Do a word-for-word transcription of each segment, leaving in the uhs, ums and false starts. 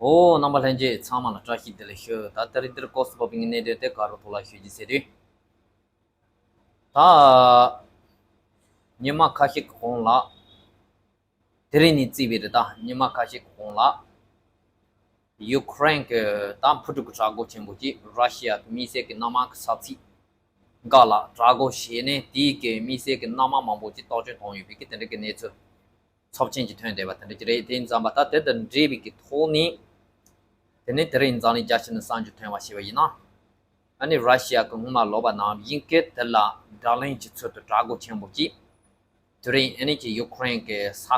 ཨོ། རྣམ་པ་ལྷན་རྒྱས་ཚང་མ་ལ་བཀྲ་ཤིས་བདེ་ལེགས་ཞུ། ད་དེ་རིང་འདིར་སྐབས་སུ་བབས་པའི་གནད་དོན་དེ་ག་རུ་ཐོག་ལ་ཞུ་རྒྱུ་ཟེར་དུས། ད་ཉི་མ་ཁ་ཤས་ཀྱི་གོང་ལ། དེ་རིང་ནས་བརྩིས་པའི་རེད། ད་ཉི་མ་ཁ་ཤས་ཀྱི་གོང་ལ་ཡུ་ཁུ་རེན་གྱི་ད་འཕུར་གྲུ་གི་དྲག་འགོག་ཆེན་པོ་གཅིག་ར་ཤི་ཡ་གི་དམིགས་བསལ་གྱི་གནམ་དམག་གི་ས་ཚིགས་འགའ་ལ་དྲག་འགོག་བྱས་ནས། དེའི་གི་དམིགས་བསལ་གྱི་གནམ་དམག་མང་པོ་ཅིག་བཏང་བཅོམ་བཏང་ཡོད་པའི་གི་དེ་འདྲ་གི་གནས་ཚུལ་ཚབས་ཆེན་གྱི་ཐོན་བསྡད་པ་དེ་འདྲ་ཅིག་རེད། དེ་ཡིན་ཙང་པ་ད་དེ་དང་འབྲེལ་བའི་གི་ཐོག་ནས། དེ་ནས་དེ་རིང་འཛམ་གླིང་རྒྱ་ཆེ་ནས་གསར་འགྱུར་ཐོན་པ་ཞིག་ཡིན་ན། ཨ་ནི་ར་ཤི་ཡ་གི་སྔོན་མ་ལོག་པ་ནང་བཞིན་གྱི་དེ་ལ་དྲག་ལན་གྱི་ཚུལ་དུ་དྲག་འགོག་ཆེན་པོ་གཅིག་དེ་རིང་ཨ་ནི་ཀྱི་ཡུ་ཁུ་རེན་གྱི་ས་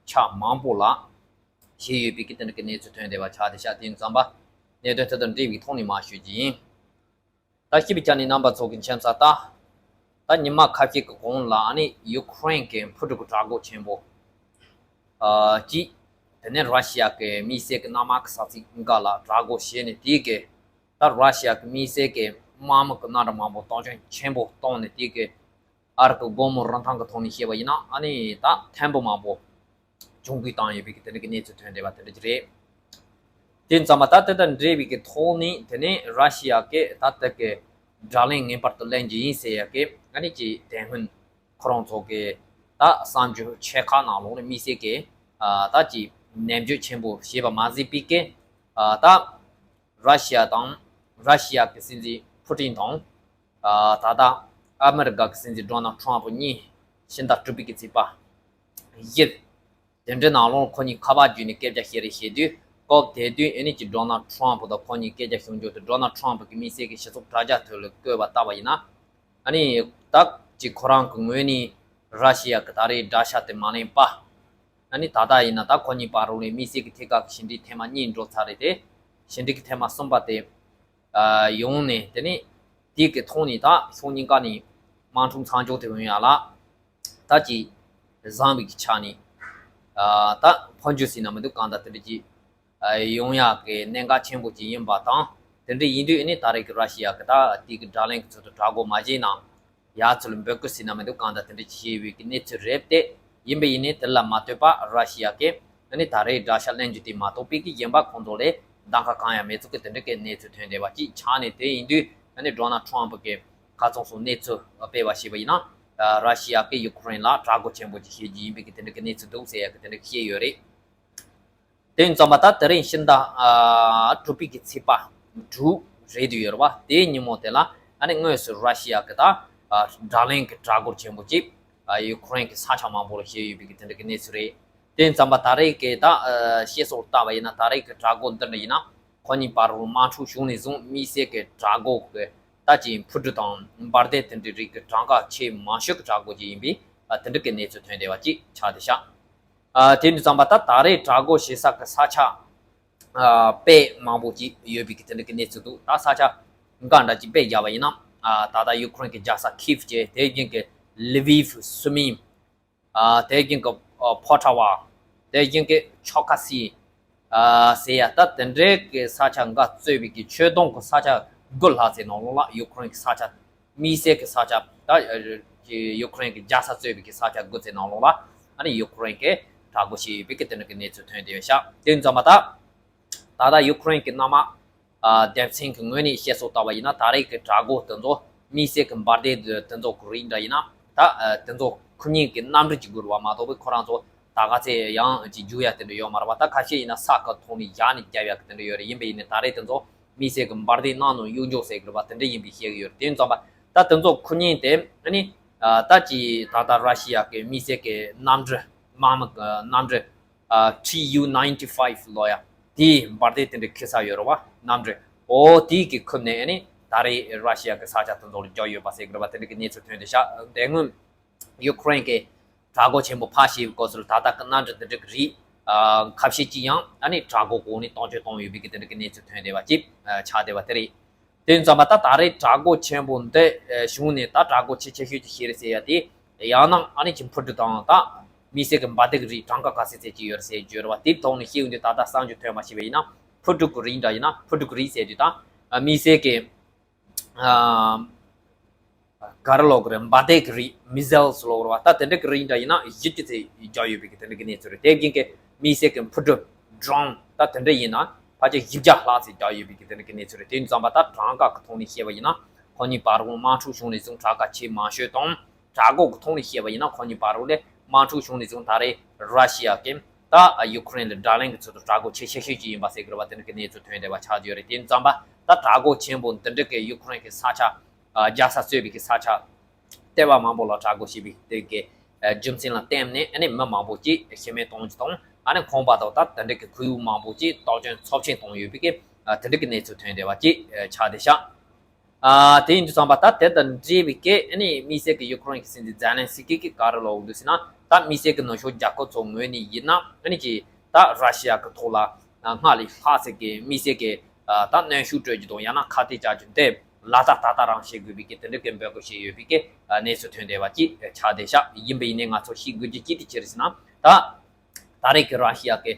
ཆ་མང་པོ་ལ་བྱས་ཡོད་པའི་གི་དེ་འདྲ་གི་གནས་ཚུལ་ཐོན་བསྡད་པ་ཆགས་བསྡད་ཤག་དེ་ཡིན་ཙང་པ་གནད་དོན་དེ་དང་འབྲེལ་བའི་ཐོག་ནས་མར་ཞུ་རྒྱུ་ཡིན། ད་སྤྱི་པའི་ཆ་ནས་རྣམ་པ་ཚོ་གི་མཁྱེན་གསལ་ལྟར། ད་ཉི་མ་ཁ་ཤས་ཀྱི་གོང་ལ་ཨ་ནི་ཡུ་ཁུ་རེན་གྱི་འཕུར་གྲུ་གི་དྲག་འགོག་ཆེན་པོ་ཨ་གཅིག་དེ་ནས་ར་ཤི་ཡ་གི་དམིགས་བསལ་གྱི་གནམ་དམག་གི་ས་ཚིགས་འགའ་ལ་དྲག་འགོག་བྱས་ནས། དེའི་གི་ད་ར་ཤི་ཡ་གི་དམིགས་བསལ་གྱི་དམག་མི་གི་གནམ་གྲུ་མང་པོ་བཏང་བཅོམ་ཆེན་པོ་བཏང་ནས། དེའི་གི་ཨ་རི་གི་སྒོར་མོ་རིན་ཐང་གི་ཐོག་ནས་བཤད་པ་ཡིན་ན་ཨ་ནི་ད་ཐེར་འབུམ་མང་པོ་གྱོང་གུད་བཏང་ཡོད་པའི་གི་དེ་འདྲ་གི་གནས་ཚུལ་ཐོན་བསྡད་པ་དེ་འདྲ་ཅིག་རེད། དེ་ཙམ་པ་ད་དེ་དང་འབྲེལ་བའི་གི་ཐོག་ནས་དེ་ནས་ར་ཤི་ཡ་གི་ད་དེ་གི་དྲག་ལན་ངེས་པར་དུ་ལེན་རྒྱུ་ཡིན་ཟེར་ཡ་གི་ཨ་ནི་ཀྱི་དེ་སྔོན་ཁོ་རང་ཚོ་གི་ད་གསར་འགྱུར་ཆེ་ཁག་ནང་ལོགས་ནས་དམིགས་བསལ་གྱི་ཨ་ད་ཀྱི་ནན་བརྗོད་ཆེན་པོ་བྱས་པ་མ་ཟད་པའི་གི་ཨ་ད་ར་ཤི་ཡ་དང་། ར་ཤི་ཡ་གི་སྲིད་འཛིན་ཕུ་ཏིན་དང་། ཨ་ད་ལྟ་ཨ་མི་རི་ཀ་གི་སྲིད་འཛིན་ཌོ་ནལ་ཁྲོམ་ཕུ་གཉིས་ཕྱི་ཟླ་དྲུག་པའི་གི་ཚེས་པ་བཞི། དེ་འདྲའི་ནང་ལོགས་ཁོ་གཉིས་ཁ་པར་བརྒྱུད་ནས་སྐད་ཆ་བཤད་རེས་བྱེད་དུས། སྐབས་དེ་དུས་ཨ་ནི་ཀྱི་ཌོ་ནལ་ཁྲོམ་ཕུ་དང་ཁོ་གཉིས་སྐད་ཆ་ཤོད་འཇོག་དེ་ཌོ་ནལ་ཁྲོམ་ཕུ་གི་དམིགས་བསལ་གྱི་སྤྱི་ཚོགས་དྲ་རྒྱ་ཐོག་ལ་བཀོད་པ་ལྟ་བ་ཡིན་ན། ཨ་ནི་ད་ཀྱི་ཁོ་རང་གི་ངོས་ནས་ར་ཤི་ཡ་གི་ད་རེས་དགྲ་ཤ་དེ་མ་ལེན་པ། ཨ་ནི་ད་ལྟ་ཡིན་ན་ད་ཁོ་གཉིས་བར་ལ་དམིགས་བསལ་གྱི་ཐད་ཀར་གྱི་ཞི་འགྲིག་ཐེངས་མ་གཉིས་འགྲོ་ཚར་རེད་དེ། ཞི་འགྲིག་གི་ཐེངས་མ་གསུམ་པ་དེ་ཨ་ཡོང་ནས། དེ་ནས་དེ་གི་ཐོག་ནས་ད་ཕྱོགས་གཉིས་ཀ་ནས་དམག་འཁྲུག་མཚམས་འཇོག་དེ་ཡོང་ཡ་ལ། ད་ཀྱི་བཟང་བའི་གི་ཆ་ནས་ཨ་ད་འཕོ་འགྱུར་ཟེར་ན་མི་འདུག་གང་ལྟར་དེ་འདྲ་ཀྱི་ཨ་ཡོང་ཡག་གི་གནད་འགག་ཆེན་པོ་ཅིག་ཡིན་པ་དང་། དེ་འདྲ་ཡིན་དུས་ཨ་ནི་ད་རེས་ཀྱི་ར་ཤི་ཡ་གི་ད་དེ་གི་དགྲ་ལན་གྱི་ཚུལ་དུ་དྲག་འགོག་མ་བྱས་ན་ཡག་ཚུལ་འབོད་སྐུལ་ཟེར་ན་མི་འདུག་གང་ལྟར་དེ་འདྲ་ཅིག་བྱས་ཡོད་པའི་གི་གནས་ཚུལ་རེད་དེ། ཡིན་པ་ཡིན་ནའི་དེ་ལ་མ་ལྟོས་པ་ར་ཤི་ཡ་གི་ཨ་ནི་ད་རེས་དགྲ་ཤ་ལེན་རྒྱུ་དེ་མ་གཏོགས་པའི་གི་གཞན་པ་ཁོང་ཚོ་ལས་གདམ་ག་གང་ཡང་མེད་ཚུལ་གྱི་དེ་འདྲ་གི་གནས་ཚུལ་ཐོན་བསྡད་པ་ཅིག་ཆགས་ནས། དེ་ཡིན་དུས་ཨ་ནི་ཌོ་ནལ་ཁྲོམ་ཕུ་གི་ཁ་ཚང་སོང་གནས་ཚུལ་སྤེལ་བ་ཞིག་ཡིན་ན། ར་ཤི་ཡ་གིས་ཡུ་ཁུ་རེན་ལ་དྲག་འགོག་ཆེན་པོ་ཅིག་བྱེད་རྒྱུ་ཡིན་པའི་གི་དེ་འདྲ་གི་གནས་ཚུལ་འདུག་ཟེར་ཡ་གི་དེ་འདྲ་བཤད་ཡོད་རེད། དེ་ཡིན་ཙང་མ་ད་དེ་རིང་ཕྱི་ཟླ་ཨ་དྲུག་པའི་གི་ཚེས་པ་དྲུག་རེད་འདུག་ཡོད་རེད་བ། དེའི་ཉིན་མོ་དེ་ལ་ཨ་ནི་དངོས་སུ་ར་ཤི་ཡ་གི་ད་ཨ་དྲག་ལན་གི་དྲག་འགོག་ཆེན་པོ་ཅིག་ཨ་ཡུ་ཁུ་རེན་གི་ས་ཆ་མང་པོ་ལ་བྱས་ཡོད་པའི་གི་དེ་འདྲ་གི་གནས་ཚུལ་རེད། དེ་ཡིན་ཙང་མ་ད་རེས་གི་ད་ཨ་བཤད་སྲོལ་ལྟ་བ་ཡིན་ན། ད་རེས་གི་དྲག་འགོག་འདི་འདྲ་ཡིན་ན། ཁོ་གཉིས་བར་རུ་དམག་འཁྲུག་བྱུང་ནས་བཟུང་དམིགས་བསལ་གྱི་དྲག་འགོག་གི་ད་ཅིག་འཕུར་གྲུ་དང་འབར་མདེལ་དེ་འདྲའི་རིགས་ཀྱི་གྲངས་ཀ་ཆེས་མང་ཤོས་ཀྱི་དྲག་འགོག་ཅིག་ཡིན་པའི་ཨ་དེ་འདྲ་གི་གནས་ཚུལ་ཐོན་བསྡད་པ་ཅིག་ཆགས་བསྡད་ཤག་ཨ་དེ་འདྲ་ཙམ་པ་ད་ད་རེས་དྲག་འགོག་བྱེད་ས་གི་ས་ཆ་ཨ་དཔེ་མང་པོ་ཅིག་ཡོད་པའི་གི་དེ་འདྲ་གི་གནས་ཚུལ་འདུག་ད་ས་ཆ་འགའ་འདྲ་ཅིག་དཔེ་བརྒྱབ་པ་ཡིན་ན། ཨ་ད་ལྟ་ཡུ་ཁུ་རེན་གི་རྒྱལ་ས་ཁིབ་ཀྱི་དེ་བཞིན་གི་ལི་བིབ་སུ་མི། ཨ་དེ་བཞིན་གྱི་ཨ་ཕོ་ཁྲ་བ། དེ་བཞིན་གྱི་ཆོ་ཁ་སི་ཨ་ཟེར་ཡ། ད་དེ་འདྲའི་གི་ས་ཆ་འགའ་གཙོས་པའི་གི་ཆོད་སྡོང་གི་ས་ཆ་དགུ་ལྷག་ཙམ་ནང་ལོགས་ལ་ཡུ་ཁུ་རེན་གི་ས་ཆ་དམིགས་བསལ་གི་ས་ཆ། ད་ཨ་ཡུ་ཁུ་རེན་གི་རྒྱལ་ས་གཙོས་པའི་གི་ས་ཆ་དགུ་ཙམ་ནང་ལོགས་ལ་ཨ་ནི་ཡུ་ཁུ་རེན་གི་དྲག་འགོག་བྱས་ཡོད་པའི་གི་དེ་འདྲ་གི་གནས་ཚུལ་ཐོན་བསྡད་ཡོད་ཤག་དེ་ཡིན་ཙང་མ་ད། ད་ལྟ་ཡུ་ཁུ་རེན་གྱི་གནམ་དམག་ཨ་སྡེ་ཚན་གྱི་ངོས་ནས་བཤད་སྲོལ་ལྟ་བ་ཡིན་ན། ད་རེས་ཀྱི་དྲག་འགོག་དེ་ཚོ་དམིགས་བསལ་གྱི་འབར་མདེལ་དེ་ཚོ་གི་རིགས་འདྲ་ཡིན་ན། ད་ཨ་དེ་ཚོ་ཁོ་གཉིས་ཀྱི་གནམ་གྲུ་གཅིག་དགོས་རེད་བ། མ་གཏོགས་པའི་ཁོ་རང་ཚོ་ད་ག་ཚད་ཡང་ཅིག་རྒྱུག་ཡ་དེ་འདྲ་ཡོད་མ་རེད་བ། ད་ཁ་ཤས་ཡིན་ན་ས་ཁ་ཐོག་ནས་བཞག་ནས་བརྒྱབ་ཡ་གི་དེ་འདྲ་ཡོད་རེད། ཡིན་པ་ཡིན་ནའི་ད་རེས་དེ་ཚོ་དམིགས་བསལ་གྱི་འབར་མདེལ་གནམ་ནང་གཡུག་འཇོག་ཟེར་གི་རེད་བ། དེ་འདྲ་ཡིན་པའི་བཤད་གི་ཡོད་རེད། དེ་ཡིན་ཙང་པ་ད་དེ་ཚོ་ཁོ་གཉིས་དེ་ཨ་ནི་ཨ་ད་ཅིག་ད་ལྟ་ར་ཤི་ཡ་གི་དམིགས་བསལ་གྱི་གནམ་གྲུ། དམག་མི་གི་གནམ་གྲུ། ཨ་ཊི་ཡུ་ནའིན་ཊི་ཕའིབ་ལབ་ཡ། དེའི་འབར་མདེལ་དེ་འདྲ་འཁྱེར་ས་ཡོད་རེད་བ། གནམ་གྲུ། འོ་དེའི་གི་ཁུར་ནས་ཨ་ནི་ད་རེས་ར་ཤི་ཡ་གི་ས་ཆ་དེ་ཚོ་ལ་རྒྱག་ཡོད་པ་ཟེར་གི་རེད་བ། དེ་འདྲ་གི་གནས་ཚུལ་ཐོན་བསྡད་ཤག་དེ་སྔོན་ཡུ་ཁུ་རེན་གི་དྲག་འགོག་ཆེན་པོ་ཕར་བྱས་པའི་སྐབས་སུ་ད་ལྟ་གི་གནམ་གྲུ་དེ་འདྲ་གི་རིགས་ཨ་ཁ་ཤས་ཅིག་ཡང་ཨ་ནི་དྲག་འགོག་གོང་ནས་བཏང་བཅོམ་བཏང་ཡོད་པའི་གི་དེ་འདྲ་གི་གནས་ཚུལ་ཐོན་བསྡད་པ་ཅིག་ཨ་ཆགས་བསྡད་པ་དེ་རེད། དེ་ཙམ་པ་ད་ད་རེས་དྲག་འགོག་ཆེན་པོ་འདི་ཨ་བྱུང་ནས། ད་དྲག་འགོག་ཆེས་ཆེ་ཤོས་ཀྱི་ཤེས་རེད་ཟེར་ཡ་དེ། ཡང་ན་ཨ་ནི་ཅིག་འཕུར་གྲུ་དང་ད་དམིགས་བསལ་གྱི་འབར་མདེལ་གྱི་རིགས་གྲངས་ཀ་ག་ཚད་ཚད་ཅིག་ཡོད་རེད་ཟེར་བརྗོད་རེད་བ། དེའི་ཐོག་ནས་ཤེས་ཡོང་དུས་ད་ལྟ་གསར་འགྱུར་ཐོན་པ་ཞིག་བས་ཡིན་ན། འཕུར་གྲུ་གི་རིགས་འདྲ་ཡིན་ན། འཕུར་གྲུ་གི་རིགས་ཟེར་དུས་ད་ཨ་དམིགས་བསལ་གྱི་ཨ་ག་རེ་ལབ་དགོས་རེད། འབར་མདེལ་གྱི་རིགས། མི་སེལ་སི་ལབ་དགོས་རེད་བ། ད་དེ་འདྲ་གི་རིགས་འདྲ་ཡིན་ན་བཞི་བཅུ་ཙམ་རྒྱག་ཡོད་པའི་གི་དེ་འདྲ་གི་གནས་ཚུལ་རེད། དེ་བཞིན་གྱི་དམིགས་བསལ་གྱི་འཕུར་གྲུ། ཌོ་རོན། ད་དེ་འདྲ་ཡིན་ན་ ཕལ་ཆེར་བཞི་བརྒྱ་ལྷག་ཙམ་བརྒྱབ་ཡོད་པའི་གི་དེ་འདྲ་གི་གནས་ཚུལ་རེད། དེ་ཡིན་ཙང་པ་ད་གྲངས་ཀ་གི་ཐོག་ནས་བཤད་པ་ཡིན་ན་ཁོ་གཉིས་བར་འོག་དམག་འཁྲུག་བྱུང་ནས་བཟུང་དྲག་ཁ་ཆེས་མང་ཤོས་དང་། དྲག་འགོག་གི་ཐོག་ནས་བཤད་པ་ཡིན་ན་ཁོ་གཉིས་བར་འོག་ལས་དམག་འཁྲུག་བྱུང་ནས་བཟུང་ད་རེས་ར་ཤི་ཡ་གི་ད་ཡུ་ཁུ་རེན་ལ་དགྲ་ལན་གི་ཚུལ་དུ་དྲག་འགོག་ཆེས་ཆེ་ཤོས་ཅིག་ཡིན་པ་ཟེར་གི་རེད་པ། དེ་འདྲ་གི་གནས་ཚུལ་ཐོན་བསྡད་པ་ཆགས་ཡོད་རེད། དེ་ཡིན་ཙང་པ་ད་དྲག་འགོག་ཆེན་པོ་འདི་འདྲ་གི་ཡུ་ཁུ་རེན་གི་ས་ཆ་རྒྱལ་ས་གཙོས་པའི་གི་ས་ཆ་ལྟེ་བ་མང་པོ་ལ་དྲག་འགོག་བྱས་པའི་དེ་གི་རྒྱུ་མཚན་ལ་བརྟེན་ནས་ཨ་ནི་མི་མང་པོ་ཅིག་ཤི་རྨས་གཏོང་རྒྱུ་དང་། ཨ་ནི་ཁང་པ་དང་ད་དེ་འདྲ་གི་ཁོར་ཡུག་མང་པོ་ཅིག་གཏོར་སྐྱོན་ཚབས་ཆེན་བཏང་ཡོད་པའི་གི་དེ་འདྲ་གི་གནས་ཚུལ་ཐོན་བསྡད་པ་ཅིག་ཆགས་བསྡད་ཤག་ཨ་དེ་ཡིན་དུས་ཙམ་པ་ད་དེ་དང་འབྲེལ་བའི་གི་ཨ་ནི་དམིགས་བསལ་གི་ཡུ་ཁུ་རེན་གི་སྲིད་འཛིན་ཛེ་ལན་སི་ཀི་གིས་ག་རེ་ལབ་འདུག་ཟེར་ན། ད་དམིགས་བསལ་གི་ནུབ་ཕྱོགས་རྒྱལ་ཁབ་ཚོ་ངོས་ནས་ཡིན་ན་ཨ་ནི་ཅིག་ད་ར་ཤི་ཡ་གི་ཐོག་ལ་སྔར་ལས་ལྷག་ཙམ་གི་དམིགས་བསལ་གི་ད་གནོན་ཤུགས་སྤྲོད་རྒྱུ་དང་ཡང་ན་ཁ་གཏད་བཅག་རྒྱུ་འདི་ལ་ད་ད་ལྟ་རང་བྱེད་དགོས་པའི་གི་དེ་འདྲ་གི་འབོད་སྐུལ་བྱས་ཡོད་པའི་གི་གནས་ཚུལ་ཐོན་བསྡད་པ་ཅིག་ཆགས་བསྡད་ཤག་ཡིན་པ་ཡིན་ནའི་ང་ཚོ་ཤེས་དགོས་རྒྱུ་ཅིག་དེ་ཅི་རེད་ཟེར་ན། ད་ད་རེས་ཀྱི་ར་ཤི་ཡ་གི་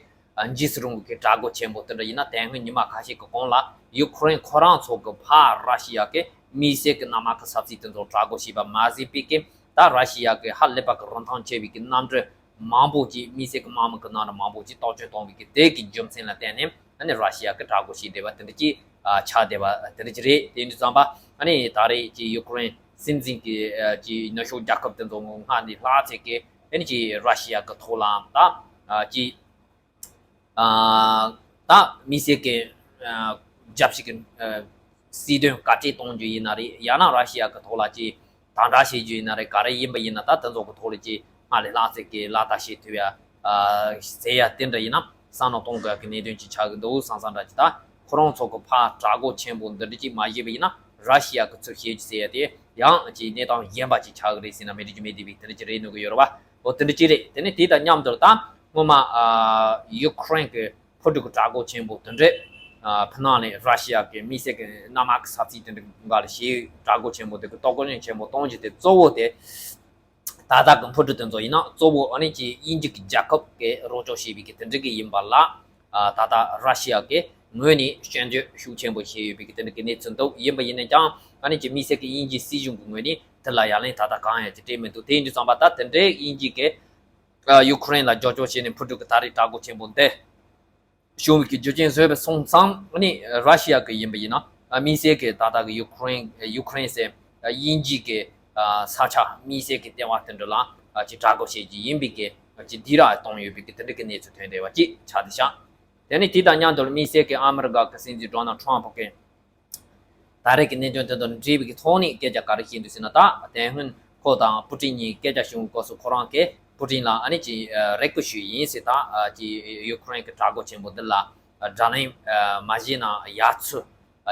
འཇིགས་སུ་རུང་བའི་གི་དྲག་འགོག་ཆེན་པོ་དེ་འདྲ་ཡིན་ན་དེ་སྔོན་ཉི་མ་ཁ་ཤས་ཀྱི་གོང་ལ་ཡུ་ཁུ་རེན་ཁོ་རང་ཚོ་གི་ཕར་ར་ཤི་ཡ་གི་དམིགས་བསལ་གི་གནམ་དམག་གི་ས་ཚིགས་དེ་ཚོ་དྲག་འགོག་བྱས་པ་མ་ཟད་པའི་གི་ད་ར་ཤི་ཡ་གི་ཧ་ལས་པ་གི་རིན་ཐང་ཆེ་བའི་གི་གནམ་གྲུ་མང་པོ་ཅིག་དམིགས་བསལ་གི་དམག་མི་གི་ནང་ལ་མང་པོ་ཅིག་གཏོར་སྐྱོན་བཏང་བའི་གི་དེ་གི་རྒྱུ་མཚན་ལ་བརྟེན་ནས་ཨ་ནི་ར་ཤི་ཡ་གི་དྲག་འགོག་བྱས་བསྡད་པ་དེ་འདྲ་ཅིག་ཆགས་བསྡད་པ་དེ་འདྲ་ཅིག་རེད། དེ་འདྲ་ཙམ་པ་ཨ་ནི་ད་རེས་ཀྱི་ཡུ་ཁུ་རེན་སྲིད་འཛིན་གྱི་ཀྱི་ནུབ་ཕྱོགས་རྒྱལ་ཁབ་དེ་ཚོ་སྔར་ནས་ལྷག་ཙམ་གི་ཨ་ནི་ཀྱི་ར་ཤི་ཡ་གི་ཐོག་ལའང་ད་ཀྱི་ད་དམིགས་བསལ་གྱི་རྒྱབ་ཞིག་གི་སྲིད་དོན་བཀའ་འཁྲོལ་གཏོང་རྒྱུ་ཡིན་ན་རེད། ཡང་ན་ར་ཤི་ཡ་གི་ཐོག་ལ་ཀྱི་དམ་དྲག་བྱེད་རྒྱུ་ཡིན་ན་རེད། ག་རེ་ཡིན་པ་ཡིན་ན་ད་དེ་ཚོ་གི་ཐོག་ལ་ཀྱི་སྔར་ལས་ལྷག་ཙམ་གི་ལག་བསྟར་བྱེད་ཐུབ་ཡ་ཟེར་ཡ་དེ་འདྲ་ཡིན་ན་བསམ་བློ་གཏོང་དགོས་ཀྱི་གནད་དོན་ཅིག་ཆགས་ཀྱི་འདུག་བསམ་བསམ་འདྲ་ཅིག་ད་ཁོ་རང་ཚོ་གི་ཕར་དྲག་འགོག་ཆེན་པོ་འདི་འདྲ་ཅིག་མ་བྱས་པ་ཡིན་ན་ར་ཤི་ཡ་གི་ཚུར་བྱེད་རྒྱུ་ཟེར་ཡ་དེ་ཡང་ཅིག་གནས་སྟངས་གཞན་པ་ཅིག་ཆགས་ཀྱི་རེད་ཟེར་ན་མི་འགྲིག་རྒྱུ་མེད་དེ་བས་དེ་འདྲ་ཅིག་རེད་འདུག་གི་ཡོད་རེད་བ། འོ་དེ་འདྲ་ཅིག་རེད། དེ་ནས་དེ་དང་མཉམ་དུ་ད་སྔོན་མ་ཡུ་ཁུ་རེན་གྱི་ཕུ་དུ་གི་དྲག་འགོག་ཆེན་པོ་དེ་འདྲས་ཕུ་ནང་ནས་ར་ཤི་ཡ་གི་དམིགས་བསལ་གྱི་གནམ་དམག་གི་ས་ཚིགས་དེ་འདྲ་འགའ་ལ་ཞེས་དྲག་འགོག་ཆེན་པོ་དེ་གི་གཏོར་སྐྱོན་ཆེན་པོ་གཏོང་རྒྱུ་དེ་གཙོ་བོ་དེ་ད་ལྟ་གི་འཕུར་གྲུ་དེ་ཚོ་ཡིན་ན་གཙོ་བོ་ཨ་ནི་ཀྱི་དབྱིན་ཇི་གི་རྒྱལ་ཁབ་ཀྱི་རོགས་སྐྱོར་བྱས་པའི་གི་དེ་འདྲ་གི་ཡིན་པ་ལ་ད་ལྟ་ར་ཤི་ཡ་གི་ངོས་ནས་སྐྱོན་བརྗོད་ཤུགས་ཆེན་པོ་བྱས་ཡོད་པའི་གི་དེ་འདྲ་གི་གནས་ཚུལ་འདུག་ཡིན་པ་ཡིན་ན་ཀྱང་ཨ་ནི་ཀྱི་དམིགས་བསལ་གྱི་དབྱིན་ཇིའི་སྲིད་གཞུང་གི་ངོས་ནས་དེ་ལ་ཡ་ལན་ད་ལྟ་གང་ཡང་ཅིག་སྤྲད་མི་འདུག་དེ་ཡིན་དུས་ཙམ་པ་ད་དེ་འདྲའི་དབྱིན་ཇི་གི་ཡུ་ཁུ་རེན་ལ་རྒྱབ་སྐྱོར་བྱས་ནས་འཕུར་གྲུ་གི་ད་རེས་དྲག་འགོག་ཆེན་པོ་འདི་བྱུང་བའི་གི་རྒྱུ་རྐྱེན་བཟོས་པ་སོང་ཙང་ཨ་ནི་ར་ཤི་ཡ་གི་ཡིན་པ་ཡིན་ན་དམིགས་བསལ་གྱི་ད་ལྟ་གི་ཡུ་ཁུ་རེན་ཡུ་ཁུ་རེན་ཟེར་དབྱིན་ཇི་གི་ས་ཆ་དམིགས་བསལ་གྱི་ལྟེ་བ་དེ་འདྲ་ལ་ཅིག་དྲག་འགོག་བྱེད་ཀྱི་ཡིན་པའི་གི་ཅིག་སྡིགས་ར་གཏོང་ཡོད་པའི་གི་དེ་འདྲ་གི་གནས་ཚུལ་ཐོན་བསྡད་པ་ཅིག་ཆགས་བསྡད་ཤག་དེ་ནས་དེ་དང་མཉམ་དུ་དམིགས་བསལ་གྱི་ཨ་མི་རི་ཀ་གི་སྲིད་འཛིན་ཌོ་ནལ་ཊམ་གི་ད་རེས་ཀྱི་གནད་དོན་དེ་དང་འབྲེལ་བའི་ཐོག་ནས་སྐད་ཆ་ག་རེ་བཤད་འདུག་ཟེར་ན། ད་དེ་སྔོན་ཁོ་དང་པུ་ཏིན་གཉིས་སྐད་ཆ་བྱུང་སྐབས་སུ་ཁོ་རང་གིས་པུ་ཏིན་ལ་ཨ་ནི་ཅིག་རེ་སྐུལ་ཞུས་ཡིན་ཟེར། ད་ཅིག་ཡུ་ཁུ་རེན་གྱི་དྲག་འགོག་ཆེན་པོ་འདི་ལ་དགྲ་ལན་མ་བྱས་ན་ཡག་ཚུལ་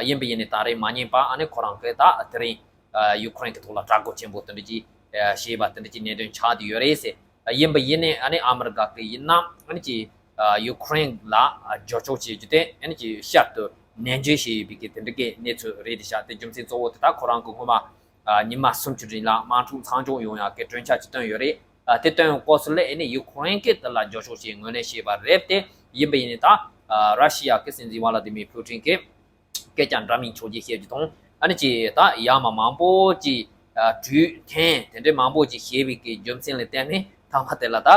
ཡིན་པ་ཡིན་ནའི་ད་རེས་མ་ཉན་པ་ཨ་ནི་ཁོ་རང་གིས་ད་དེ་རིང་ཡུ་ཁུ་རེན་གྱི་ཐོག་ལ་དྲག་འགོག་ཆེན་པོ་དེ་འདྲ་ཅིག་བྱས་པ་དེ་འདྲ་ཅིག་གནད་དོན་ཆགས་བསྡད་ཡོད་རེད་ཟེར། ཡིན་པ་ཡིན་ནའི་ཨ་ནི་ཨ་མི་རི་ཀ་གི་ཡིན་ན་ཨ་ནི་ཅིག་ཡུ་ཁུ་རེན་ལ་རྒྱབ་སྐྱོར་བྱེད་རྒྱུ་དེ་ཨ་ནི་ཅིག་ཤར་དུ་ནན་བརྗོད་བྱས་ཡོད་པའི་གི་དེ་འདྲ་གི་གནས་ཚུལ་རེད་དེ་ཤག་དེ་རྒྱུ་མཚན་གཙོ་བོ་དེ་ད་ཁོ་རང་གི་སྔོན་མ་ཉི་མ་སུམ་ཅུ་རིང་ལ་དམག་འཁྲུག་མཚམས་འཇོག་ཡོང་ཡག་གི་གྲོས་འཆར་ཅིག་བཏོན་ཡོད་རེད། དེ་བཏོན་སྐབས་སུ་ལ་ཨ་ནི་ཡུ་ཁུ་རེན་གྱིས་དེ་ལ་རྒྱབ་སྐྱོར་བྱེད་ངོས་ལེན་བྱས་པ་རེད་དེ། ཡིན་པ་ཡིན་ནའི་ད་ར་ཤི་ཡ་གི་སྲིད་འཛིན་ཝ་ལ་ཏི་མིར་ཕུ་ཏིན་གྱིས་སྐད་ཆ་འདྲ་མིན་ཕྱོགས་ཀྱིས་བཤད་རྒྱུ་དང་ཨ་ནི་ཅིག་ད་ཡར་མར་མང་པོ་ཅིག་གྲོས་མཐུན་དེ་འདྲའི་མང་པོ་ཅིག་བྱས་པའི་གི་རྒྱུ་མཚན་ལ་བརྟེན་ནས་མཐའ་མ་དེ་ལ་ད་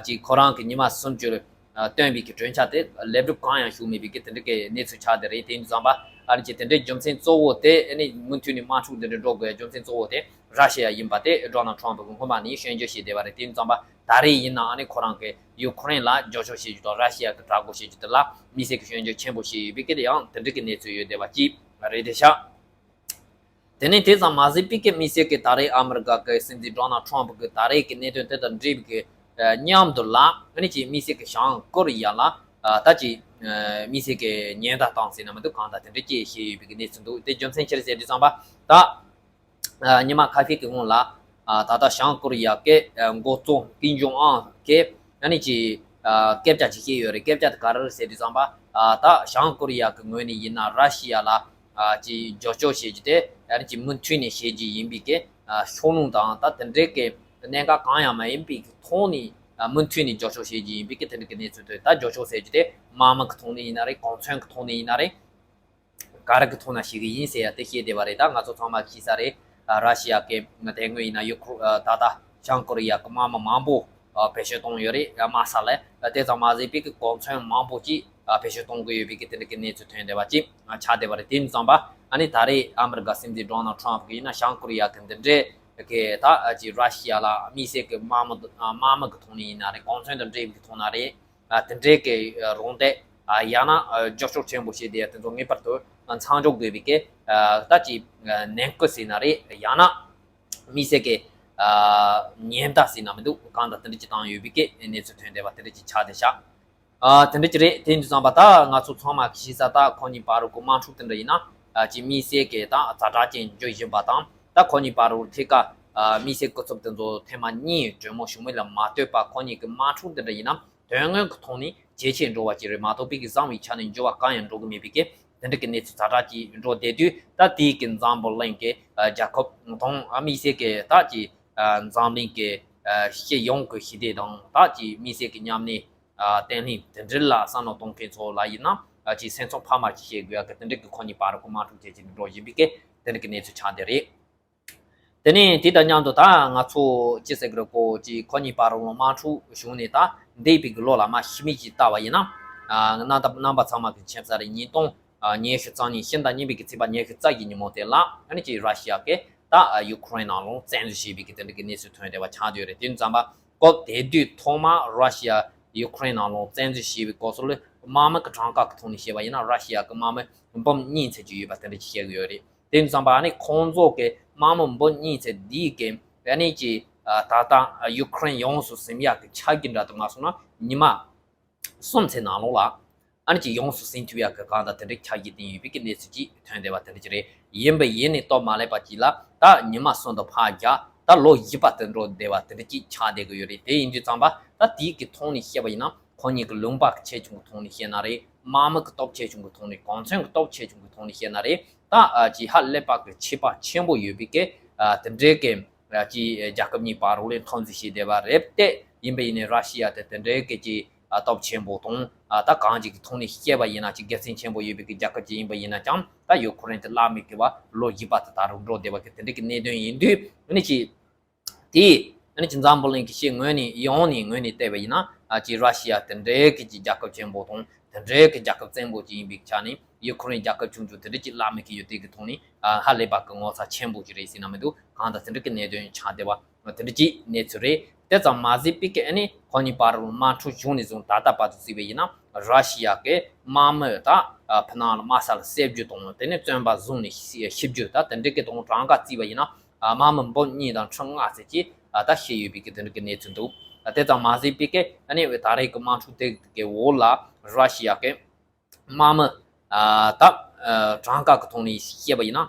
ཅིག་ཁོ་རང་གི་ཉི་མ་སུམ་ཅུ་བཏོན་པའི་གི་གྲོས་འཆར་དེ་ལེགས་གྲུབ་གང་ཡང་བྱུང་མེད་པའི་གི་དེ་འདྲ་གི་གནས་ཚུལ་ཆགས་བསྡད་རེད། དེ་ཡིན་དུས་ཙམ་པ་ཨ་ནི་ཅིག་དེ་འདྲའི་རྒྱུ་མཚན་གཙོ་བོ་དེ་ཨ་ནི་མུ་མཐུད་ནས་དམག་འཁྲུག་འདི་འདྲ་འགྲོ་དགོས་རྒྱུ་མཚན་གཙོ་བོ་དེ་ར་ཤི་ཡ་ཡིན་པ་དེ་ཌོ་ནལ་ཊམ་གྱིས་སྔོན་མ་ནས་སྐྱོན་བརྗོད་བྱས་བསྡད་པ་རེད། དེ་ཡིན་དུས་ཙམ་པ་ད་རེས་ཡིན་ནའང་ཨ་ནི་ཁོ་རང་གིས་ཡུ་ཁུ་རེན་ལ་རྒྱབ་སྐྱོར་བྱེད་རྒྱུ་དང་ར་ཤི་ཡ་གི་དྲག་འགོག་བྱེད་རྒྱུ་དེ་ལ་དམིགས་བསལ་གྱི་སྐྱོན་བརྗོད་ཆེན་པོ་བྱས་ཡོད་པའི་སྐད་ཡང་དེ་འདྲ་གི་གནས་ཚུལ་ཡོད་བསྡད་པ་ཅིག་རེད་དེ་ཤག་དེ་ནས་དེ་ཙམ་མ་ཟད་པའི་གི་དམིགས་བསལ་གྱི་ད་རེས་ཨ་མི་རི་ཀ་གི་སྲིད་འཛིན་ཌོ་ནལ་ཊམ་གྱི་ད་རེས་ཀྱི་གནད་དོན་དེ་དང་འབྲེལ་བའི་གི་མཉམ་དུ་ལ་ཨ་ནི་ཅིག་དམིགས་བསལ་གྱི་བྱང་ཀོ་རི་ཡ་ལ་ད་ཅིག་དམིགས་བསལ་གྱི་ཉེན་བརྡ་བཏང་ཟེར་ན་མི་འདུག་གང་ལྟར་དེ་འདྲ་ཅིག་བྱས་ཡོད་པའི་གི་གནས་ཚུལ་འདུག་དེ་རྒྱུ་མཚན་ཅི་རེད་ཟེར་དུས་ཙམ་པ་ད། ཉི་མ་ཁ་ཤས་ཀྱི་སྔོན་ལ་ད་ལྟ་བྱང་ཀོ་རི་ཡ་གི་འགོ་གཙོ་ཀིམ་ཇོང་ཨན་གྱིས་ཨ་ནི་ཅིག་སྐད་ཆ་ཅིག་བཤད་ཡོད་རེད། སྐད་ཆ་དེ་ག་རེ་རེད་ཟེར་དུས་ཙམ་པ་ད་བྱང་ཀོ་རི་ཡ་གི་ངོས་ནས་ཡིན་ན་ར་ཤི་ཡ་ལ་ཅིག་རྒྱབ་སྐྱོར་བྱེད་རྒྱུ་དེ་ཨ་ནི་ཅིག་མུ་མཐུད་ནས་བྱེད་རྒྱུ་ཡིན་པའི་གི་ཕྱོགས་ལྷུང་དང་ད་དེ་འདྲའི་གི་གནད་འགག་གང་ཡང་མ་ཡིན་པའི་གི་ཐོག་ནས་མུ་མཐུད་ནས་རྒྱབ་སྐྱོར་བྱེད་རྒྱུ་ཡིན་པའི་གི་དེ་འདྲ་གི་གནས་ཚུལ་དེ་ད་རྒྱབ་སྐྱོར་ཟེར་རྒྱུ་དེ་དམག་མི་གི་ཐོག་ནས་ཡིན་ན་རེད། གོང་མཚོན་གི་ཐོག་ནས་ཡིན་ན་རེད། ག་རེ་གི་ཐོག་ན་ཞིག་གི་ཡིན་ཟེར་ཡ་དེ་བཤད་བསྡད་པ་རེད། ད་ང་ཚོ་ཚང་མ་ཤེས་ས་རེད། ར་ཤི་ཡ་གི་དེ་སྔོན་ཡིན་ན་ཡུ་ཁུ་ད་ལྟ་བྱང་ཀོ་རི་ཡ་གི་དམག་མི་མང་པོ་བེད་སྤྱོད་བཏང་ཡོད་རེད། དམག་ས་ལ་དེ་ཙམ་མ་ཟད་པའི་གི་གོ་མཚོན་མང་པོ་ཅིག་ ཨ་བེད་སྤྱོད་གཏོང་གི་ཡོད་པའི་གི་དེ་འདྲ་གི་གནས་ཚུལ་ཐོན་བསྡད་པ་ཅིག་ཨ་ཆགས་བསྡད་པ་རེད། དེ་ཡིན་ཙང་པ་ཨ་ནི་ད་རེས་ཨ་མི་རི་ཀ་སྲིད་འཛིན་ཌོ་ནལ་ཊམ་གི་ཡིན་ན་བྱང་ཀོ་རི་ཡ་གི་འདི་འདྲའི་གི་ད་ཅིག་ར་ཤི་ཡ་ལ་དམིགས་བསལ་གི་དམག་མི་དམག་མི་གི་ཐོག་ནས་ཡིན་ན་རེད། གོ་མཚོན་དང་འབྲེལ་བའི་གི་ཐོག་ན་རེད། ཨ་དེ་འདྲའི་གི་རོགས་འདེགས་ཨ་ཡང་ན་ཨ་རྒྱབ་སྐྱོར་ཆེན་པོ་བྱས་བསྡད་ཡ་དེ་ཚོ་ངེས་པར་དུ་མཚམས་འཇོག་དགོས་པའི་གི་ཨ་ད་ཅིག་ནན་སྐུལ་ཟེར་ན་རེད། ཡང་ན་དམིགས་བསལ་གི་ཨ་ཉེན་བརྡ་ཟེར་ན་མི་འདུག་གང་ལྟར་དེ་འདྲ་ཅིག་བཏང་ཡོད་པའི་གི་གནས་ཚུལ་ཐོན་བསྡད་པ་དེ་འདྲ་ཅིག་ཆགས་བསྡད་ཤག་ཨ་དེ་འདྲ་ཅིག་རེད། དེ་ཡིན་དུས་ཙམ་པ་ད་ང་ཚོ་ཚང་མ་གི་ཤེས་ས་ད་ཁོ་གཉིས་བར་གི་དམག་འཁྲུག་དེ་འདྲ་ཡིན་ན་ཨ་ཅིག་དམིགས་བསལ་གི་ད་ཛ་དྲག་ཅན་འགྱུར་བཞིན་པ་དང་། ད་ཁོ་གཉིས་བར་གི་ཐད་ཀ་ཨ་དམིགས་བསལ་སྐུ་ཚབ་དེ་ཚོ་ཐེངས་མ་གཉིས་གྲོས་མོལ་བྱུང་མིན་ལ་མ་ལྟོས་པ་ཁོ་གཉིས་ཀྱི་དམག་འཁྲུག་འདི་འདྲ་ཡིན་ན་དོན་དངོས་ཀྱི་ཐོག་ནས་ཇེ་ཆེར་འགྲོ་བ་ཅིག་རེད་མ་གཏོགས་པའི་གི་བཟང་བའི་ཆ་ནས་འགྱུར་བ་གང་ཡང་འགྲོ་གི་མེད་པའི་གི་དེ་འདྲ་གི་གནས་ཚུལ་ཛ་དྲག་ཅིག་འགྲོ་བསྡད་དུས། ད་དེའི་གི་འཛམ་བུ་གླིང་གི་ཨ་རྒྱལ་ཁབ་དང་ཨ་དམིགས་བསལ་གི་ད་ཅིག་ཨ་འཛམ་གླིང་གི་ཨ་སྤྱི་ཡོངས་ཀྱི་ཞི་བདེ་དང་ད་ཅིག་དམིགས་བསལ་གི་མཉམ་གནས་ཨ་བརྟན་ལྷིང་དེ་འདྲ་ལ་བསམ་བློ་གཏོང་མཁན་ཚོ་ལ་ཡིན་ན་ཨ་ཅིག་སེམས་ཚོར་འཕར་མ་ཅིག་བྱེད་དགོས་ཡ་གི་དེ་འདྲ་གི་ཁོ་གཉིས་བར་གི་དམག་འཁྲུག་ཅིག་ཅིག་འགྲོ་བཞིན་པའི་གི་དེ་འདྲ་གི་གནས་ཚུལ་ཆགས་བསྡད་རེད། དེ་ནས་དེ་དང་མཉམ་དུ་ད་ང་ཚོ་ཅི་ཟེར་གི་རེད་གོ་ཅིག་ཁོ་གཉིས་བར་ལ་དམག་འཁྲུག་བྱུང་ནས་ད་འདས་པའི་གི་ལོ་ལ་མ་ཕྱི་མིག་ཅིག་ལྟ་བ་ཡིན་ན། ཨ་རྣམ་པ་རྣམ་པ་ཚང་མ་གི་མཁྱེན་གསལ་རེད། ཉིས་སྟོང་ཉི་ཤུ་རྩ་གཉིས་ཕྱི་ཟླ་གཉིས་པའི་གི་ཚེས་པ་ཉི་ཤུ་རྩ་བཞི་ཉིན་མོ་དེ་ལ་ཨ་ནི་ཅིག་ར་ཤི་ཡ་གི་ད་ཡུ་ཁུ་རེན་ནང་ལོགས་བཙན་འཛུལ་བྱས་པའི་གི་དེ་འདྲ་གི་གནས་ཚུལ་ཐོན་བསྡད་པ་ཆགས་བསྡད་ཡོད་རེད། དེ་ཙམ་པ་སྐབས་དེ་དུས་ཐོག་མ་ར་ཤི་ཡ་ཡུ་ཁུ་རེན་ནང་ལོགས་བཙན་འཛུལ་བྱས་པའི་སྐབས་སུ་ལ་དམག་མི་གི་གྲངས་ཀ་གི་ཐོག་ནས་བཤད་པ་ཡིན་ན་ར་ཤི་ཡ་གི་དམག་མི་འབུམ་གཉིས་ཚད་ཅིག་ཡོད་པ་དེ་འདྲ་ཅིག་བཤད་གི་ཡོད་རེད། དེ་ཙམ་པ་ཨ་ནི་ཁོང་ཚོ་གི་དམག་མི་འབུམ་གཉིས་ཚད་འདིའི་གི་ཨ་ནི་ཅིག་ཨ་ད་ལྟ་ཡུ་ཁུ་རེན་ཡོངས་སུ་ཟིན་ཡག་གི་ཆ་རྐྱེན་འདྲ་དུ་མ་སོང་ན་ཉི་མ་གསུམ་ཚད་ནང་ལོགས་ལ་ཨ་ནི་ཅིག་ཡོངས་སུ་ཟིན་ཐུབ་ཡག་གི་གང་ལྟར་དེ་འདྲའི་ཆ་རྐྱེན་ལྡན་ཡོད་པའི་གི་གནས་ཚུལ་ཅིག་ཐོན་བསྡད་པ་དེ་འདྲ་ཅིག་རེད། ཡིན་པ་ཡིན་ནས་སྟབས་མ་ལེགས་པ་ཅིག་ལ་ད་ཉི་མ་གསུམ་དང་ཕར་རྒྱག་ད་ལོ་བཞི་པ་དུ་འགྲོ་བསྡད་པ་དེ་འདྲ་ཅིག་ཆགས་བསྡད་གི་ཡོད་རེད། དེ་ཡིན་དུས་ཙམ་པ་ད་དེའི་གི་ཐོག་ནས་བཤད་པ་ཡིན་ན་ཁོ་གཉིས་ཀྱི་ལུང་པ་གི་ཆེ་ཆུང་གི་ཐོག་ནས་བཤད་ན་རེད། དམག་མི་གི་སྟོབས་ཆེ་ཆུང་གི་ཐོག་ནས་གོ་མཚོན་གི་སྟོབས་ཆེ་ཆུང་གི་ཐོག་ནས་བཤད་ན་རེད། ད་ཨ་ཅིག་ཧ་ལས་པ་གི་ཁྱད་པར་ཆེན་པོ་ཡོད་པའི་གི་ཨ་དེ་འདྲའི་གི་ཨ་ཅིག་རྒྱལ་ཁབ་གཉིས་བར་རོགས་ལས་འཐབ་འཛིང་བྱས་བསྡད་པ་རེད་དེ། ཡིན་པ་ཡིན་ནའི་ར་ཤི་ཡ་དེ་དེ་འདྲའི་གི་ཅིག་ཨ་སྟོབས་ཆེན་པོ་དང་ཨ་ད་གང་ཅིག་གི་ཐོག་ནས་བཤད་པ་ཡིན་ན་ཅིག་དགེ་མཚན་ཆེན་པོ་ཡོད་པའི་གི་རྒྱལ་ཁབ་ཅིག་ཡིན་པ་ཡིན་ན་ཀྱང་ད་ཡུ་ཁུ་རེན་དེ་བླ་མེད་གི་བ་ལོ་བཞི་པ་དེ་ད་རུང་འགྲོ་བསྡད་པ་གི་དེ་འདྲའི་གི་གནད་དོན་ཡིན་དུས་ཨ་ནི་ཅིག་དེས་ཨ་ནི་ཅིག་འཛམ་བུ་གླིང་གི་ཕྱི་ངོས་ནས་ཡོངས་ནས་ངོས་ནས་བལྟས་པ་ཡིན་ན་ཨ་ཅིག་ར་ཤི་ཡ་དེ་འདྲའི་གི་ཅིག་རྒྱལ་ཁབ་ཆེན་པོ་དང་དེ་འདྲའི་གི་རྒྱལ་ཁབ་བཙན་པོ་ཅིག་ཡིན་པའི་ཆ་ནས་ཡུ་ཁུ་རེན་རྒྱལ་ཁབ་ཆུང་ཆུང་དེ་འདྲ་ཅིག་བླ་མེད་གི་ཡོད་དེ་གི་ཐོག་ནས་ཨ་ཧ་ལས་པ་གི་ངོ་ཚ་ཆེན་པོ་ཅིག་རེད་ཟེར་ན་མི་འདུག་གང་ལྟར་དེ་འདྲ་གི་གནད་དོན་ཆགས་བསྡད་པ་དེ་འདྲ་ཅིག་གནས་ཚུལ་རེད། དེ་ཙམ་མ་ཟད་པའི་གི་ཨ་ནི་ཁོ་གཉིས་བར་དམག་འཁྲུག་བྱུང་ནས་བཟུང་ད་ལྟ་བར་དུ་བརྩིས་པ་ཡིན་ན་ར་ཤི་ཡ་གི་དམག་མི་ད་ཨ་ཕུ་ནང་ལ་དམག་ས་ལ་བསད་རྒྱུ་དང་དེ་ནས་བཙོན་པ་བཟུང་ནས་ཤི་རྒྱུ་ད་དེ་འདྲ་གི་དང་གྲངས་ཀ་བརྩིས་པ་ཡིན་ན། ཨ་དམག་མི་འབུམ་གཉིས་དང་ཁྲི་ལྔ་ཙམ་ཅིག་ཨ་ད་ཤི་ཡོད་པའི་གི་དེ་འདྲ་གི་གནས་ཚུལ་འདུག་ཨ་དེ་ཙམ་མ་ཟད་པའི་གི་ཨ་ནི་ད་རེས་ཀྱི་དམག་འཁྲུག་དེ་གི་འོག་ལ་ར་ཤི་ཡ་གི་དམག་མི་ཨ་ད་ཨ་གྲངས་ཀ་གི་ཐོག་ནས་བཤད་པ་ཡིན་ན་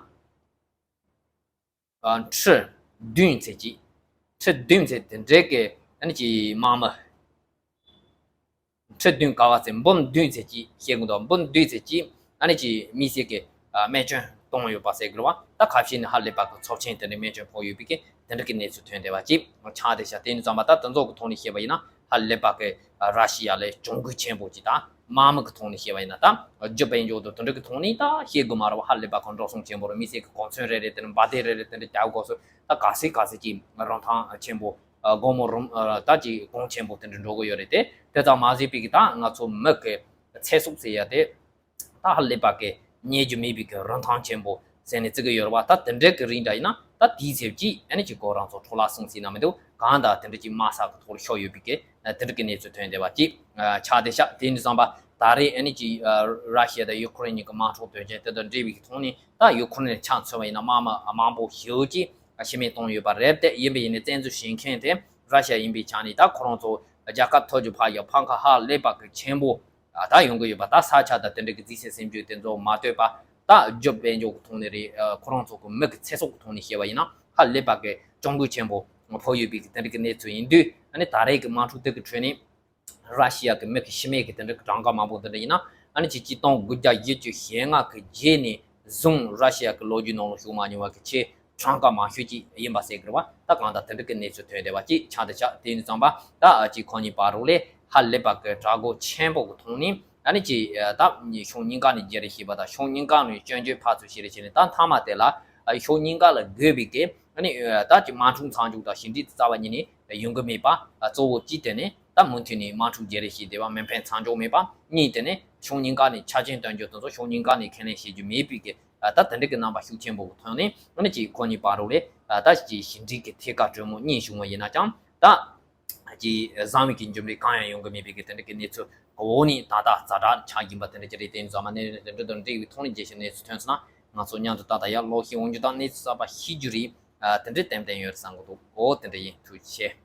ཨ་ཁྲི་བདུན་ཙམ་ཅིག་ཁྲི་བདུན་ཙམ་དེ་འདྲའི་གི་ཨ་ནི་ཅིག་དམག་མི། ཁྲི་བདུན་ག་བ་ཚེ་འབུམ་བདུན་ཚེ་གཅིག་བཤད་ཀྱི་འདུག་འབུམ་བདུན་ཚེ་གཅིག་ཨ་ནི་ཅིག་དམིགས་བསལ་གྱི་ཨ་རྨས་སྐྱོན་གཏོང་ཡོད་པ་ཟེར་གྱི་རེད་བ། ད་ཁ་ཤས་ནི་ཧ་ལས་པ་གི་ཚབས་ཆེན་དེ་འདྲའི་རྨས་སྐྱོན་ཕོག་ཡོད་པའི་གི་དེ་འདྲ་གི་གནས་ཚུལ་ཐོན་བསྡད་པ་ཅིག་ཆགས་བསྡད་ཤག་དེ་ནི་ཙམ་པ་ད་དེ་ཚོ་གི་ཐོག་ནས་བཤད་པ་ཡིན་ན་ཧ་ལས་པ་གི་ཨ་ར་ཤི་ཡ་ལ་གྱོང་གུད་ཆེན་པོ་ཅིག་དང་དམག་མི་གི་ཐོག་ནས་བཤད་པ་ཡིན་ན་ད་རྒྱུ་དཔལ་འབྱོར་དང་དེ་འདྲ་གི་ཐོག་ནས་ད་བཤད་དགོས་མ་རེད་བ། ཧ་ལས་པ་གི་འགྲོ་སོང་ཆེན་པོ་རེད། དམིགས་བསལ་གི་གོ་མཚོན་རེ་རེ་དེ་འདྲ་འབའ་སྡེ་རེ་རེ་དེ་འདྲ་རྒྱག་དགོས་སོ། ད་ག་ཚོད་ག་ཚོད་ཅིག་རིན་ཐང་ཆེན་པོ། ཨ་སྒོར་མོ་རུམ་ཨ་ད་ཅིག་གོང་ཆེན་པོ་དེ་འདྲ་འགྲོ་གི་ཡོད་རེད་དེ། དེ་ཙམ་མ་ཟད་པའི་གི་ད་ང་ཚོ་མི་གི་ཚེ་སྲོག་ཟེར་ཡ་དེ་ད་ཧ་ལས་པ་གི་རྙེད་རྒྱུ་མེད་པའི་གི་རིན་ཐང་ཆེན་པོ་ཟེར་ནས་བརྩི་གི་ཡོད་རེད་བ། ད་དེ་འདྲའི་གི་རིགས་འདྲ་ཡིན་ན་ད་དེའི་ཚེ་ཅིག་ཨ་ནི་ཅིག་ཁོ་རང་ཚོ་འཕྲོ་བརླག་སོང་ཟེར་ན་མི་འདུག་གང་ལྟར་དེ་འདྲ་ཅིག་དམག་ས་གི་ཐོག་ལ་ཤོར་ཡོད་པའི་གི་དེ་འདྲ་གི་གནས་ཚུལ་ཐོན་བསྡད་པ་ཅིག་ཆགས་བསྡད་ཤག་དེ་ནི་ཙམ་པ་ད་རེས་ཨ་ནི་ཅིག་ར་ཤི་ཡ་དང་ཡུ་ཁུ་རེན་གཉིས་ཀྱི་དམག་འཁྲུག་དོན་རྐྱེན་དེ་དང་འབྲེལ་བའི་གི་ཐོག་ནས་ད་ཡུ་ཁུ་རེན་ཆ་མཚོན་པ་ཡིན་ན་དམག་མི་མང་པོ་ཞེ་པོ་ཅིག་ཤི་རྨས་བཏང་ཡོད་པ་རེད་དེ། ཡིན་པ་ཡིན་ནའི་བཙན་འཛུལ་བྱེད་མཁན་དེ་ར་ཤི་ཡ་ཡིན་པའི་ཆ་ནས་ད་ཁོ་རང་ཚོ་རྒྱལ་ཁབ་ཐོབ་རྒྱུ་ཕར་ཡང་ཕམ་ཁ་ཧ་ལས་པ་གི་ཆེན་པོ་ད་ཡོང་གི་ཡོད་པ། ད་ས་ཆ་དང་དེ་འདྲ་གི་རྩིས་ཚད་སེམས་རྒྱུད་དེ་ཚོ་མ་ལྟོས་པ་ད་རྒྱུ་དཔལ་འབྱོར་གི་ཐོག་ནས་རེད། ཁོ་རང་ཚོ་གི་མི་གི་ཚེ་སྲོག་གི་ཐོག་ནས་བཤད་པ་ཡིན་ན་ཧ་ལས་པ་གི་གྱོང་གུད་ཆེན་པོ་ཕོག་ཡོད་པའི་གི་དེ་འདྲ་གི་གནས་ཚུལ་ཡིན་དུས་ཨ་ནི་ད་རེས་གི་དམག་འཁྲུག་དེ་གི་ཁྲོད་ནས། ར་ཤི་ཡ་གི་མི་གི་ཤི་རྨས་གི་དེ་འདྲ་གི་གྲངས་ཀ་མང་པོ་དེ་འདྲ་ཡིན་ན་ཨ་ནི་ཅིག་གཅིག་སྟོང་དགུ་བརྒྱ་བཞི་བཅུ་ཞེ་ལྔ་གི་རྗེས་ནས་བཟུང་ར་ཤི་ཡ་གི་ལོ་རྒྱུས་ནང་ལ་བྱུང་མ་མྱོང་བ་གི་ཆེས་གྲངས་ཀ་མང་ཤོས་ཅིག་ཡིན་པ་ཟེར་གི་རེད་བ། ད་གང་ལྟར་དེ་འདྲ་གི་གནས་ཚུལ་ཐོན་བསྡད་པ་ཅིག་ཆགས་བསྡད་ཤག་དེ་ཡིན་ཙང་པ་ད་ཨ་ཅིག་ཁོ་གཉིས་བར་རོགས་ལས་ཧ་ལས་པ་གི་དྲག་རྒོལ་ཆེན་པོ་གི་ཐོག་ནས་ཨ་ནི་ཅིག་ད་ཕྱོགས་གཉིས་ཀ་ནས་བརྗེ་རེས་བྱས་པ་དང་ཕྱོགས་གཉིས་ཀ་ནས་སྐྱོན་བརྗོད་ཕར་ཚུར་བྱས་རེས་བྱས་ནས་ད་མཐའ་མ་དེ་ལ་ཕྱོགས་གཉིས་ཀ་ལ་དགོས་པའི་གི་ཨ་ནི་ད་ཅིག་དམག་འཁྲུག་མཚམས་འཇོག་དང་ཞི་འགྲིག་རྩ་བ་ཉིད་ནས་ཡོང་གི་མེད་པ། གཙོ་བོ་གཅིག་དེ་ནི་ད་མུ་མཐུད་ནས་དམག་འཁྲུག་བརྗེ་རེས་བྱས་བསྡད་པ་མི་ཕན་མཚམས་འཇོག་མེད་པ། གཉིས་དེ་ནི་ ཕྱོགས་གཉིས་ཀ་ནས་ཆ་རྐྱེན་སྟོན་རྒྱུ་དེ་ཚོ་ཕྱོགས་གཉིས་ཀ་ནས་ཁས་ལེན་བྱེད་རྒྱུ་མེད་པའི་གི་ད་དེ་འདྲ་གི་རྣམ་པ་ཤུགས་ཆེན་པོ་གི་ཐོན་ནས་ཨ་ནི་ཅིག་ཁོ་གཉིས་བར་རུ་ལས་ད་ཅིག་ཞི་འགྲིག་གི་ཐད་ཀ་གྲོས་མོལ་གཉིས་བྱུང་བ་ཡིན་ན་ཀྱང་ད། ཀྱི་བཟང་བའི་གི་འགྱུར་འགྲོས་གང་ཡང་ཡོང་གི་མེད་པའི་གི་དེ་འདྲ་གི་གནས་ཚུལ་འོག་ནས་ད་ལྟ་ཛ་དྲག་ཆགས་ཀྱིན་པ་དེ་འདྲ་ཅིག་རེད། དེ་ཡིན་ཙང་མ་ནས་དེ་འདྲ་དང་འབྲེལ་བའི་ཐོག་ནས་རྒྱལ་སྤྱིའི་གནས་ཚུལ་ཐོན་སོང་ན་ང་ཚོ་མཉམ་དུ་ད་ལྟ་ཡར་ཀློག་ཤེས་འོང་རྒྱུ་དང་གནས་ཚུལ་གསར་པ་ཤེས་རྒྱུ་རེད། དེ་འདྲ་ཏན་ཏན་ཡོད་བསམ་གི་འདུག་འོ་དེ་འདྲ་ཡིན། ཐུགས་རྗེ་ཆེ།